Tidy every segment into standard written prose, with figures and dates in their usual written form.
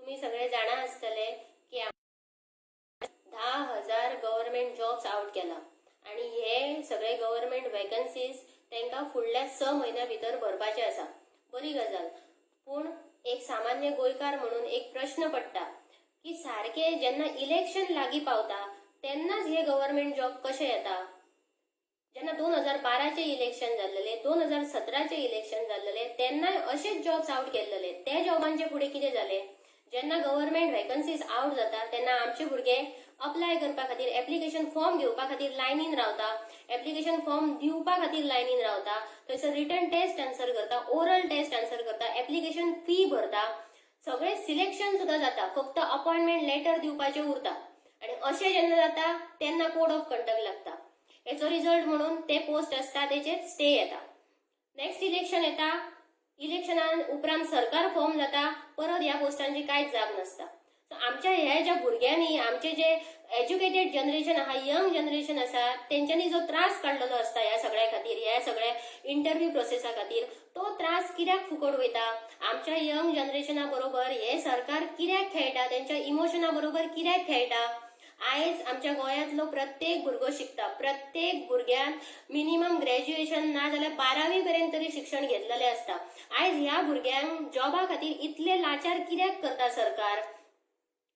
तुमी सगळे जाणा आसतले की 10,000 गव्हर्मेंट जॉब्स आवट केला आणि हे सगळे गव्हर्मेंट वेकन्सीज तांकां फुडल्या 6 म्हयन्या भितर भरपाचे आसा. बरी गजाल, पूण एक सामान्य गोंयकार म्हणून एक प्रश्न पडटा की सारके जेन्ना इलेक्शन लागीं पावता तेन्नाच हे गव्हर्मेंट जॉब कशे येता? जेन्ना 2012चें इलेक्शन जाल्लेलें, 2017चें इलेक्शन जाल्लेलें, तेन्नाय अशेच जॉब्स आवट केल्लेले. त्या जॉबांचे फुडें कितें जालें? जेन्ना गव्हर्मेंट वेकन्सीज आवट जाता तेन्ना आमचे भुरगे अप्लाय करपा खातीर, एप्लिकेशन फॉर्म घेवपा खातीर लायनीन रावता, एप्लिकेशन फॉर्म दिवपा खातीर लायनीन रावता, थंयसर रिटन टेस्ट आन्सर करता, ओरल टेस्ट आन्सर करता, एप्लिकेशन फी भरता, सगळे सिलेक्शन सुद्दां जाता, फक्त अपॉयंटमेंट लेटर दिवपाचें उरता. आनी अशें जेन्ना जाता तेन्ना कोड ऑफ कंडक्ट लागता. हेचो रिजल्ट म्हणून ते पोस्ट आसता तेचेर स्टे येता. नेक्स्ट इलेक्शन येता, इलेक्शनान उपरांत सरकार फॉर्म जाता, परत ह्या पोस्टांची कांयच जाप नासता. सो आमच्या ह्या ज्या भुरग्यांनी, आमचे जे एज्युकेटेड जनरेशन आहा, यंग जनरेशन आसा, तेंच्यांनी जो त्रास काडलेलो आसता ह्या सगळ्या खातीर, ह्या सगळ्या इंटरव्यू प्रोसेसा खातीर, तो त्रास कित्याक फुकट वयता? आमच्या यंग जनरेशना बरोबर हे सरकार कित्याक खेळटा? तेंच्या इमोशना बरोबर कित्याक खेळटा? आयज आमच्या गोंयांतलो प्रत्येक भुरगो शिकता. प्रत्येक भुरग्यान मिनिमम ग्रॅज्युएशन ना जाल्यार 12वी मेरेन तरी शिक्षण घेतलेलें आसता. आयज ह्या भुरग्यांक जॉबा खातीर इतले लाचार कित्याक करता सरकार?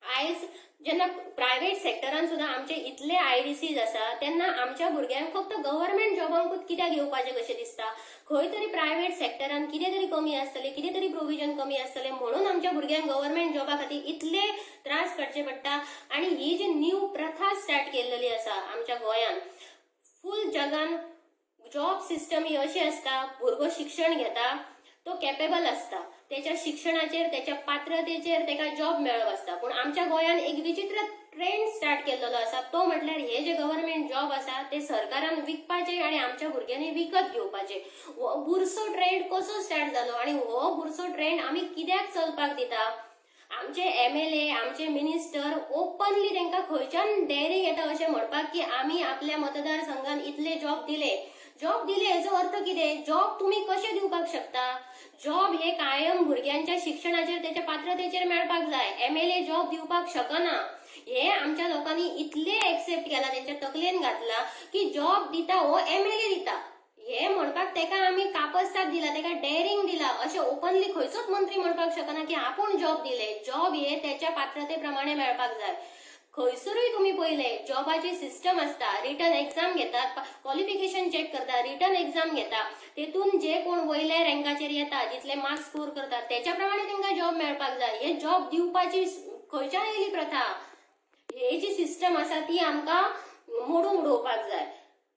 आयज जेन्ना प्रायव्हेट सेक्टरान सुद्दां आमचे इतले आयडीसीज आसा, तेन्ना आमच्या भुरग्यांक फक्त गव्हर्मेंट जॉबांकूच कित्याक येवपाचें कशें दिसता? खंय तरी प्रायव्हेट सेक्टरान कितें तरी कमी आसतलें, कितें तरी प्रोविजन कमी आसतलें, म्हणून आमच्या भुरग्यांक गव्हर्मेंट जॉबा खातीर इतले त्रास काडचे पडटा. आणि ही जी न्यू प्रथा स्टार्ट केल्लेली आसा आमच्या गोंयान, फूल जगान जॉब सिस्टम ही अशी आसता, भुरगो शिक्षण घेता तो कॅपेबल आसता, त्याच्या शिक्षणाचेर, त्याच्या पात्रतेचेर ताका जॉब मेळप आसता. पूण आमच्या गोंयान एक विचित्र ट्रेंड स्टार्ट केल्लो आसा, तो म्हटल्यार हे जे गव्हर्मेंट जॉब आसा ते सरकारान विकपाचे आणि आमच्या भुरग्यांनी विकत घेवपाचे. हो बुरसो ट्रेंड कसो स्टार्ट जालो आणि हो बुरसो ट्रेंड आमी कित्याक चलपाक दिता? आमचे एमएलए, आमचे मिनिस्टर ओपनली, तांकां खंयच्यान डेअरिंग येता अशें म्हणपाक की आमी आपल्या मतदारसंघात इतले जॉब दिले? जॉब दिले हेचो अर्थ कितें? जॉब तुमी कशे दिवपाक शकता? जॉब हे कायम भुरग्यांच्या शिक्षणाचेर, तेच्या पात्रतेचेर मेळपाक जाय. एमएलए जॉब दिवपाक शकना हे आमच्या लोकांनी इतले एक्सेप्ट केला, तेंच्या तकलेन घातला की जॉब दिता हो एमएलए दिता. हे म्हणपाक तेका आमी कापस्ताद दिला, तेका डेअरिंग दिला. अशें ओपनली खंयचोच मंत्री म्हणपाक शकना की आपूण जॉब दिले. जॉब हे त्याच्या पात्रते प्रमाणे मेळपाक जाय. खंयसरूय तुमी पळयले, जॉबाची सिस्टम आसता, रिटन एक्झाम घेतात, क्वॉलिफिकेशन चेक करता, रिटन एक्झाम घेता, तेतून जे कोण वयल्या रँकाचेर येता, जितले मार्क्स स्कोर करतात, त्याच्या प्रमाणे तांकां जॉब मेळपाक जाय. हे जॉब दिवपाची खंयच्यान येयली प्रथा? ही जी सिस्टम आसा ती आमकां मोडून उडोवपाक जाय.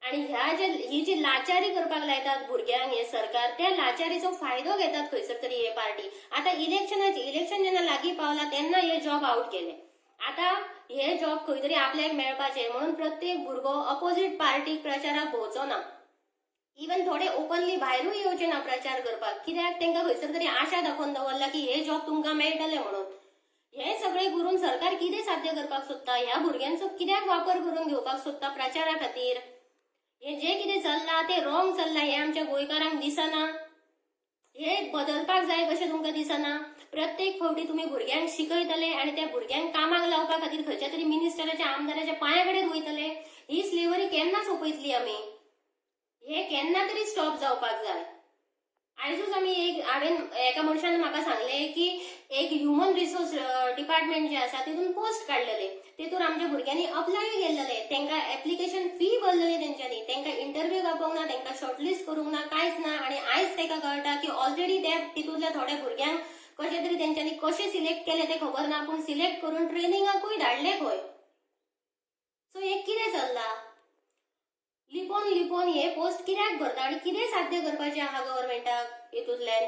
आणि ह्या जे ही जी लाचारी करपाक लायतात भुरग्यांक हे सरकार, त्या लाचारीचो फायदो घेतात खंयसर तरी हे पार्टी. आता इलेक्शनाचे, इलेक्शन जेन्ना लागीं पावला तेन्ना हे जॉब आवट केले. आता हे जॉब खंय तरी आपल्याक मेळपाचे म्हणून प्रत्येक भुरगो अपोजीट पार्टीक प्रचाराक भोवचो ना. इवन थोडे ओपनली भायरूय येवचे ना प्रचार करपाक. कित्याक? तांकां खंयसर तरी आशा दाखोवन दवरला की हे जॉब तुमकां मेळटले म्हणून. हे सगळे करून सरकार कितें साध्य करपाक सोदता? ह्या भुरग्यांचो कित्याक वापर करून घेवपाक सोदता प्रचारा खातीर? हे जे कितें चल्लां ते रॉंग चल्लां हे आमच्या गोंयकारांक दिसना? हे बदलपाक जाय कशें तुमकां दिसना? प्रत्येक फावटी तुमी भुरग्यांक शिकयतले आनी त्या भुरग्यांक कामाक लावपा खातीर खंयच्या तरी मिनिस्टराच्या, आमदाराच्या पांया कडेन वयतले. ही स्लेवरी केन्ना सोंपयतली आमी? हे केन्ना तरी स्टॉप जावपाक जाय. आयजूच आमी एक, हांवें, एका मनशान म्हाका सांगलें की एक ह्युमन रिसोर्स डिपार्टमेंट जे आसा तितून पोस्ट काडलेले, तितून आमच्या भुरग्यांनी अप्लाय केल्लेले, तांकां एप्लिकेशन फी भरलेली तेंच्यांनी, तांकां इंटरव्यू आपोवंक ना, तांकां शॉर्टलिस्ट करूंक ना, कांयच ना. आनी आयज ताका कळटा की ऑलरेडी त्या तितूंतल्या थोड्या भुरग्यांक कशें तरी तेंच्यांनी कशें सिलेक्ट केलें तें खबर ना, पूण सिलेक्ट करून ट्रेनिंगाकूय धाडले खंय. सो हें कितें चल्लां? लिपोवन लिपोवन हे पोस्ट कित्याक भरता आनी कितें साध्य करपाचें आहा गव्हर्मेंटाक हितूंतल्यान?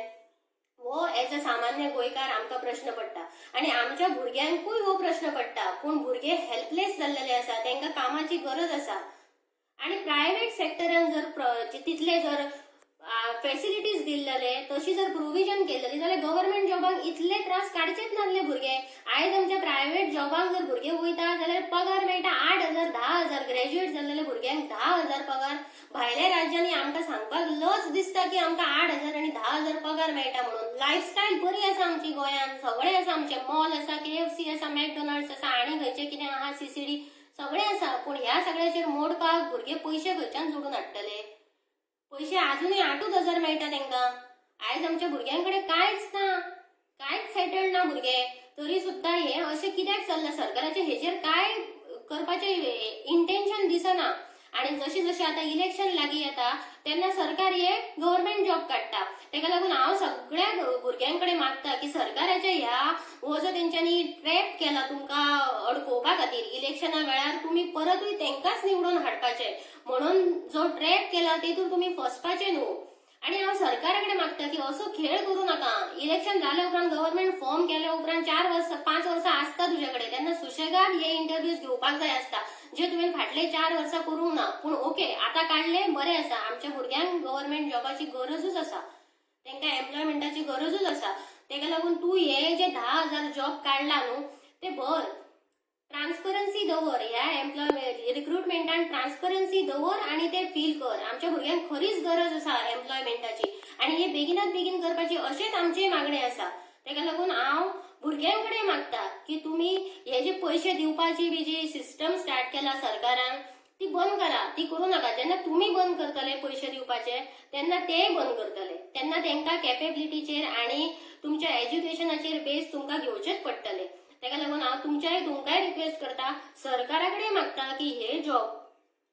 हो एज अ सामान्य गोंयकार आमकां प्रश्न पडटा आनी आमच्या भुरग्यांकूय हो प्रश्न पडटा. पूण भुरगे हेल्पलेस जाल्लेले आसा, तांकां कामाची गरज आसा. आनी प्रायव्हेट सेक्टरान जर तितले जर फेसिलिटीज दिल्लेले, तशी जर प्रोविजन केल्लेली जाल्यार गव्हर्मेंट जॉबाक जॉबांक इतले त्रास काडचेच नासले भुरगे. आयज आमच्या प्रायव्हेट जॉबांक जर भुरगे वयता जाल्यार पगार मेळटा 8,000, 10,000. ग्रॅज्युएट जाल्लेल्या भुरग्यांक 10,000 पगार. भायल्या राज्यांनी आमकां सांगपाक लज दिसता की आमकां 8,000 आनी 10,000 पगार मेळटा म्हणून. लायफस्टायल बरी आसा आमची गोंयांत, सगळें आसा आमचें, मॉल आसा, केएफसी आसा, मॅकडॉनल्ड्स आसा, आनी खंयचें कितें आहा, सीसीडी सगळें आसा. पूण ह्या सगळ्याचेर मोडपाक भुरगे पयशे खंयच्यान जोडून हाडटले? पयशे अजुनूय 8ूच हजार मेळटा तांकां. आयज आमच्या भुरग्यां कडेन कांयच ना, कांयच सेटल्ड ना भुरगे. तरी सुद्दां हें अशें कित्याक चल्लां? सरकाराचें हेजेर कांय करपाचें इंटेन्शन दिसना. आनी जशी जशी आतां इलेक्शन लागीं येता तेन्ना सरकार हे गव्हर्मेंट जॉब काडटा. तेका लागून हांव सगळ्या भुरग्यां कडेन मागता की सरकाराच्या ह्या हो जो तेंच्यांनी ट्रॅप केला तुमकां अडकोवपा खातीर, इलेक्शना वेळार तुमी परतूय तेंकांच निवडून हाडपाचे म्हणून जो ट्रॅप केला तेतून तुमी फसपाचे न्हू. आनी हांव सरकारा कडेन मागता की असो खेळ करूं नाका. इलेक्शन जाल्या उपरांत, गव्हर्मेंट फॉर्म केल्या उपरांत 4 वर्सां, 5 वर्सां आसता तुजे कडेन, तेन्ना सुशेगाद हे इंटरव्यूज घेवपाक जाय आसता, जे तुवें फाटले 4 वर्सां करूंक ना. पूण ओके, आतां काडले, बरें आसा. आमच्या भुरग्यांक गव्हर्मेंट जॉबाची गरजूच आसा, तांकां एम्प्लॉयमेंटाची गरजूच आसा. तेका लागून तूं हे जे 10,000 जॉब काडला न्हू ते भर, ट्रान्सपरन्सी दवर, ह्या एम्प्लॉयमेंट रिक्रुटमेंटान ट्रान्सपरन्सी दवर आनी ते फील कर. आमच्या भुरग्यांक खरीच गरज आसा एम्प्लॉयमेंटाची आनी हे बेगिनात बेगीन करपाची अशेंच आमची मागणी आसा. तेका लागून हांव भुरग्यां कडेन मागता की तुमी हे जे पयशे दिवपाची बी जी सिस्टम स्टार्ट केला सरकारान ती बंद करा, ती करूं नाका. जेन्ना तुमी बंद करतले पयशे दिवपाचे तेन्ना तेय बंद करतले. तेन्ना तेंकां कॅपेबिलिटीचेर आनी तुमच्या एज्युकेशनाचेर बेस तुमकां घेवचेच पडटले. तेका लागून हांव तुमकांय रिक्वेस्ट करता, सरकारा कडेन मागता की हे जॉब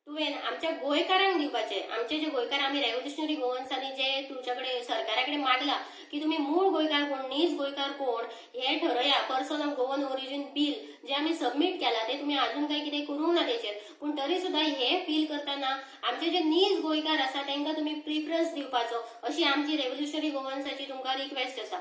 तुवें आमच्या गोंयकारांक दिवपाचे. आमचे जे गोंयकार, आमी रेव्होल्युशनरी गोवन्सांनी जे तुमच्या कडेन, सरकारा कडेन मागला की तुमी मूळ गोंयकार कोण, नीज गोंयकार कोण हे ठरया, Person of Goan Origin Bill जे आमी सबमीट केला ते तुमी अजून काय कितें करूंक ना तेचेर. पूण तरी सुद्दां हे फील करतना आमचे जे नीज गोंयकार आसा तांकां तुमी प्रिफरन्स दिवपाचो, अशी आमची रेव्होल्युशनरी गोवन्साची तुमकां रिक्वेस्ट आसा.